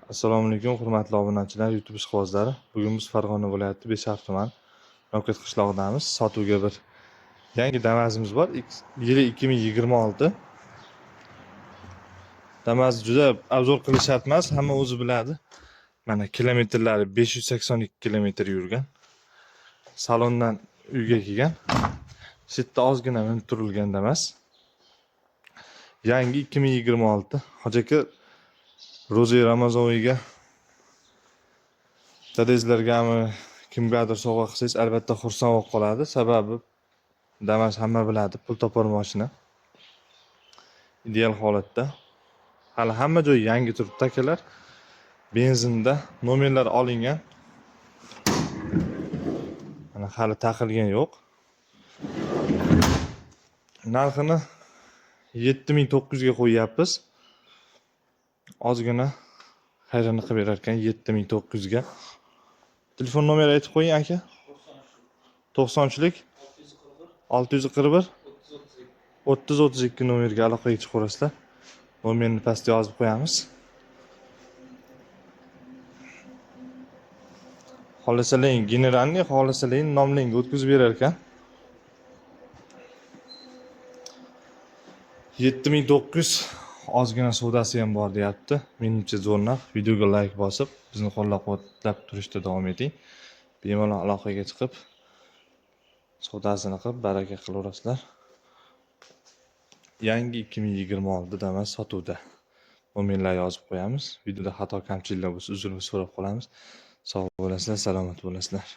Assalomu alaykum, hurmatli obunachilar, YouTube ishqibozlari. Bugun biz Farg'ona viloyati Besharf tumani Navkat qishlog'idamiz. Sotuvga bir yangi Damazimiz bor. Yili 2026. Damaz juda обзор qilish shart emas, hamma o'zi biladi. Mana, kilometrlari 582 kilometr yurgan. Salondan uyga kelgan. Chetda ozgina minib turilgan Damas. Yangi 2026. Hoji aka, ro'za Ramazon oyiga dadangizlargami, kimgadir sovg'a qilsangiz, albatta xursand bo'lib qoladi. Sababi Damas, hamma biladi, pul topar mashina. Ideal holatda. Hali hamma joyi yangi turibdi, akalar. Benzinda, nomerlar olingan. Mana, hali taqilgan yo'q. Narxini 7900 ga qo'yyapmiz. Ozgina xayrini qilib berar ekan 7900 ga. Telefon nomeri aytib qo'ying, aka. 93lik 641 30 32 nomerga aloqaga chiqaverasizlar. Nomerni pastga yozib qo'yamiz. Xohlasalang генеральный, xohlasalang nomlangga o'tkazib berar ekan. 7900, ozgina savdosi ham bor deyapti. Menimcha, zo'r narx. Videoga like bosib, bizni qo'llab-quvvatlab turishda davom eting. Bemalol aloqaga chiqib, savdosini qilib, baraka qilaverasizlar. Yangi 2026 Damas sotuvda. Nomerlar yozib qo'yamiz. Videoda xato kamchiliklar bo'lsa, uzr so'rab qolamiz. Sog' bo'lasizlar, salomat bo'lasizlar.